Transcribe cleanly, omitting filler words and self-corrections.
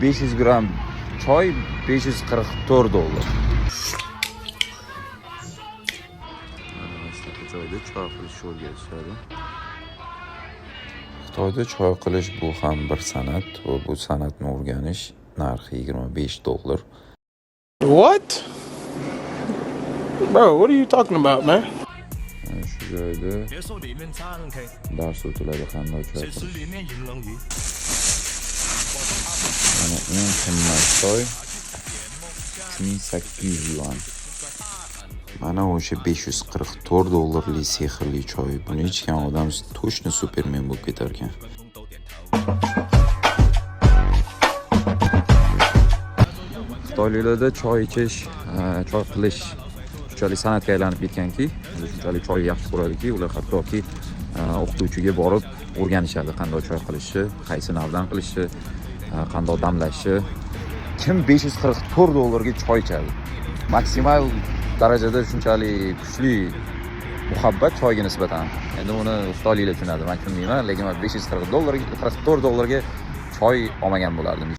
500 gramm choy 544 dollar. Mana shunaqa joyda choy qilish o'rgatishadi. Xitoyda choy qilish bu ham bir san'at va bu san'atni o'rganish narxi 25 dollar. What? Bro, what are you talking about, man? Mana shu joyda 别说里面唱 K， dars o'tiladi qanday choy 谁是 qilish. 里面银龙鱼？ Mana eng qimmat choy 3800 yuan. Mana o'sha 544 dollarlik sehrli choy. Buni ichgan odam точно supermen bo'lib ketar ekan. Xitoyliklarda choy ichish, choy qilish shunchalik san'atga aylanib ketganki, ular shunchalik choy yaxshi ko'radiki, ular hattoki o'qituvchiga borib o'rganishadi qanday choy qilishni, qaysi navdan qilishni, qanday damlashni. Kim 544 dollarga choy ichadi? Maksimal darajada shunchalik kuchli muhabbat choyga nisbatan. Endi uni xitoyliklar tushunadi, men tushunmayman, lekin men 540 dollarga, 44 dollarga choy olmagan bo'lardim.